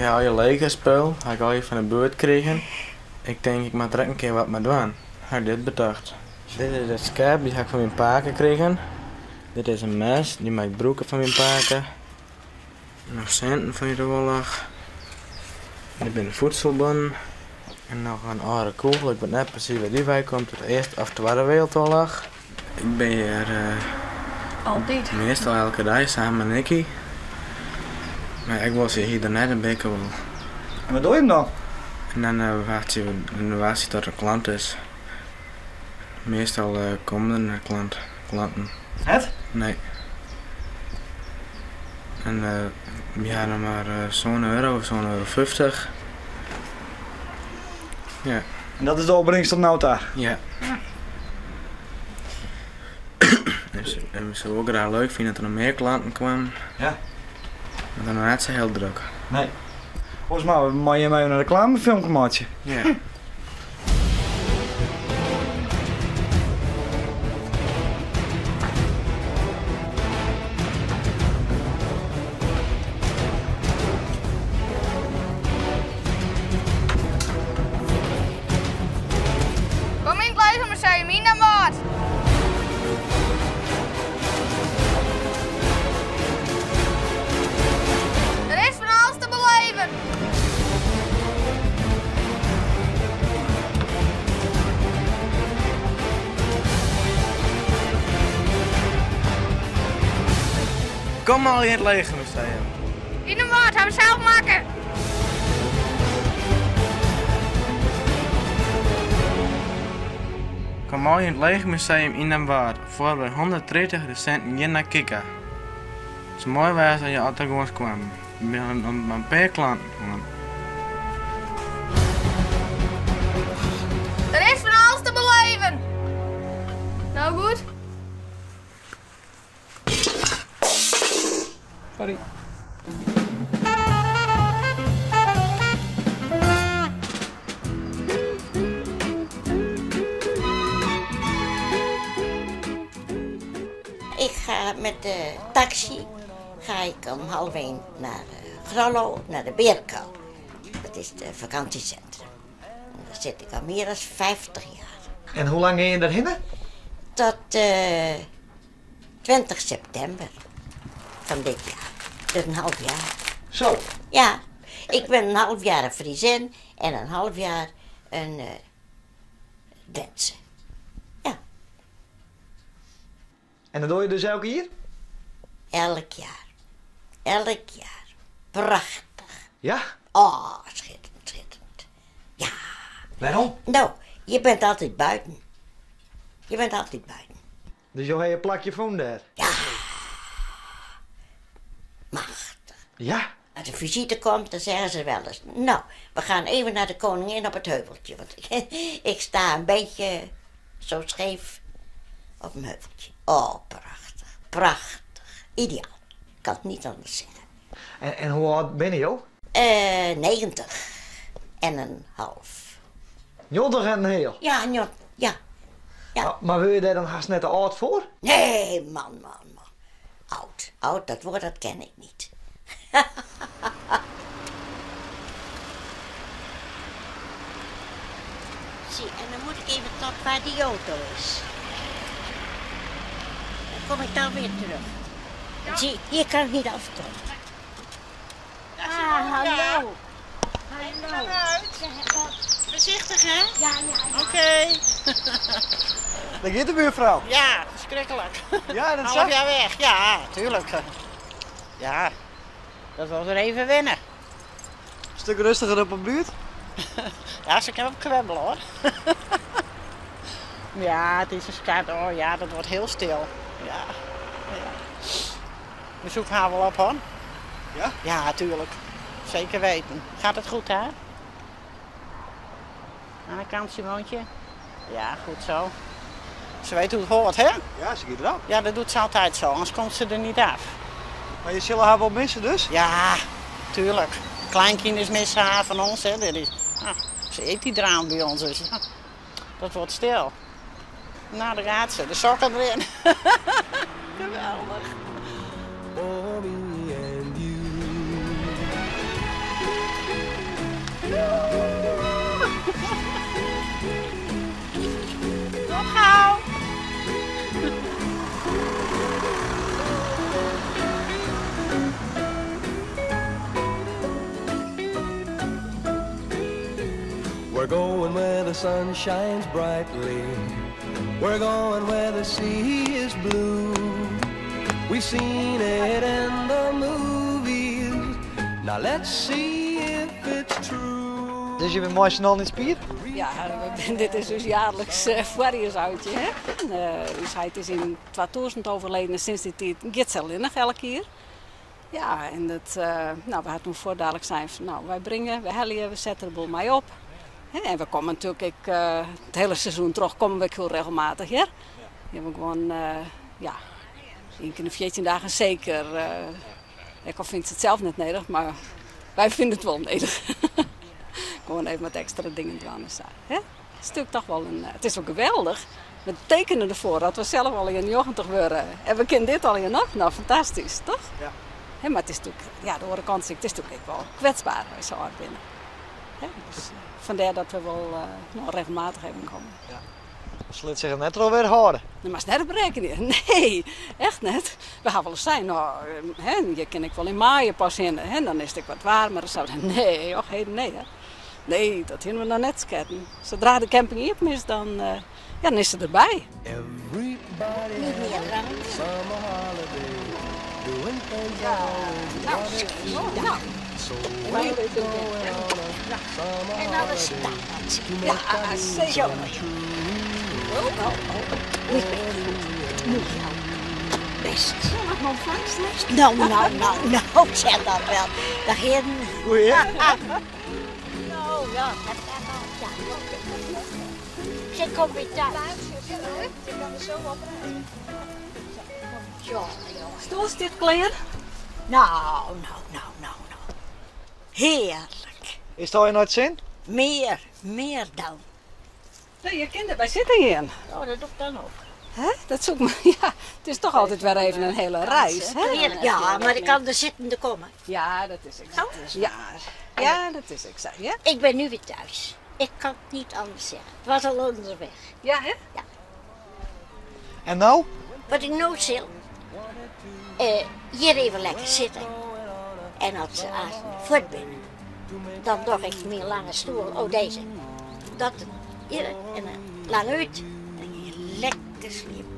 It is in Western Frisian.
ha allegear Legospul, ha ik allegear fan de buert krigen. Ik tink, ik moat der ek in kear wat mei dwaan. Ha ik dit betocht. Dit is de skep, dy ha ik fan myn pake krigen. Dit is in mes, dy mei ik brûke fan myn pake. Noch sinten fan út de oarloch. Dit binne voedselbonnen. En noch in âlde kûgel, ik wit net presys wêr't dy wei komt, út de Earste of Twadde Wereldoarloch. Ik bin hjir Altyd. meastal elke dei samen mei Nicky. Mar ek wol se hier der net, dan bin ik der wol. En wat doe je dan? En dan wachtsje we, dan wachtsje tot der klant is. Meastal komme der net klant, klanten. Net? Nee. En wy ha noch mar sân euro of sân euro 50. Ja. En dat is de opbringst tot no ta? Ja. En we zouden wol graach leuk fine dat der noch mear klanten kwamen. Ja. Mar dan noch net sa hiel drok. Nee. Oars mar, we meie jim even in reklamefilmke meitsje. Ja. Kom yn it Legomuseum yn Damwâld! Der is fan alles te beleven! Kom al yn it Legomuseum! Yn Damwâld ha we sels makke! Kom al yn it Legomuseum yn Damwâld foar wy 130 de sinten gjin nei kika. It soe moai wêze as je altyd gewoan kwamen. We binne noch mar in pear klanten hân. Der is fan alles te beleven! Nou goed? Sorry. Ik ga met de taxi ga ik om half één naar eh, Grollo, naar de Beerkuil. Dat is het vakantiecentrum. En daar zit ik al meer dan 50 jaar. En hoe lang ga je daarheen? Tot uh, 20 september van dit jaar. Dus een half jaar. Zo? Ja, ik ben een half jaar een Friesin en een half jaar een uh, Drentse. Ja. En dat doe je dus elk jaar? Elk jaar. Elk jaar. Prachtig. Ja? Oh, schitterend, schitterend. Ja. Waarom? Nou, je bent altijd buiten. Je bent altijd buiten. Dus je hebt je plakje van daar? Ja. Machtig. Ja? Als er visite komt, dan zeggen ze wel eens... Nou, we gaan even naar de koningin op het heuveltje. Want ik sta een beetje zo scheef op een heuveltje. Oh, prachtig. Prachtig. Ideaal. Ik kan het niet anders zeggen. En, en hoe oud ben je, joh? Eh, 90 en een half. 90 en een heel? Ja, ja. ja. Maar, maar wil je daar dan haast net te oud voor? Nee, man, man, man. Oud. Oud, dat woord dat ken ik niet. Zie, en dan moet ik even tot waar die auto is. Dan kom ik dan weer terug. Ja. Zie, hier kan ik niet afkomen. Ah, hallo. Hallo. Voorzichtig, hè? Ja, ja. Oké. Daar gaat de buurvrouw. Ja, verschrikkelijk. Ja, dat Half jaar weg. Ja, tuurlijk. Ja, dat was er even wennen. Een stuk rustiger op een buurt. Ja, ze kan ook kwebbelen, hoor. ja, het is een skat. Oh ja, dat wordt heel stil. Ja. ja. We zoeken haar wel op, hoor. Ja? Ja, tuurlijk. Zeker weten. Gaat het goed, hè? Aan de kant, Simoontje. Ja, goed zo. Ze weet hoe het hoort, hè? Ja, ze gaat eraf. Ja, dat doet ze altijd zo, anders komt ze er niet af. Maar je zullen haar wel missen dus? Ja, tuurlijk. Kleinkind missen haar van ons, hè. Dat is, ah, ze eet die draan bij ons, dus ja, dat wordt stil. Nou, daar gaat ze. De sokken erin. Geweldig. For me and you. We're going where the sun shines brightly. We're going where the sea is blue. We've seen it in the movies. Now let's see if it's true. Dus je bent mooi snel in het spier? Ja, dit is dus jaarlijks voorjaarsuitje. Hè? Dus hij is in 2000 overleden en sinds die tijd gaat ze alleen nog elke keer. Ja, en dat, nou, we hadden toen voor dadelijk zijn van, nou, wij brengen, we hellen, we zetten de boel mee op. Hè, en we komen natuurlijk, ik, het hele seizoen terug komen we heel regelmatig hier. We hebben gewoon, ja, één keer in de 14 dagen zeker. Ik al vind het zelf net nederig, maar wij vinden het wel nederig. Gewoon even wat extra dingen doen en zo. Hè? Het is natuurlijk toch wel een, het is ook geweldig. We tekenen ervoor dat we zelf al in 90 worden. En we kennen dit al in nog. Nou, fantastisch, toch? Ja. Hè, maar het is natuurlijk, ja, de andere kant, het is natuurlijk ook wel kwetsbaar als je zo hard binnen. Hè? Dus vandaar dat we wel nou, regelmatig even komen. Ja. Slit zich net alweer houden. Nee, maar het is net berekenen. Nee, echt net. We gaan wel eens zijn, nou, hè, je ken ik wel in mei pas in. Hè, dan is het wat warmer. Zo. Nee, och, hey, nee, hè. Nee, dat hebben we nog net sketten. Zodra de camping open is, ja, dan is ze erbij. Everybody Niet meer has drank. a summer holiday. Doing things Ja. I always Nou, wanted to. nou. So En we're nu weet ik going het. on a summer En alles holiday staat. to Ja, make our dreams zeker. come true. Oh, oh, oh. Niet meer goed. Nu jou. Best. Ja, mag nog vast, hè? Nou, nou, nou, nou, zeg dat wel. Dag heren. Goeie. Nou ja, dat gaat al. Ja. Ze komt weer thuis. Je kan er zo op. Jongen, jongen. Stoel is dit klaar? Nou, nou, nou, nou, nou. Heerlijk. Is het al in het zin? Meer, meer dan. Nee, je kinderen, wij zitten hier. Oh, dat doe ik dan ook. Hè? Dat zoek maar. Ja, het is toch altijd weer even een hele reis. Hè? Heerlijk. Ja, maar ik kan er zittende komen. Ja, dat is exact. Ja. Ja, dat is exact. Ja, Ik ben nu weer thuis. Ik kan het niet anders zeggen. Het was al onderweg. ja hè? En nou? Wat ik nooit wil, hier even lekker zitten. En als ze aan voort ben, dan doch ik mijn lange stoel, oh deze. Dat hier en dan lang uit. En dan lekker sliepen.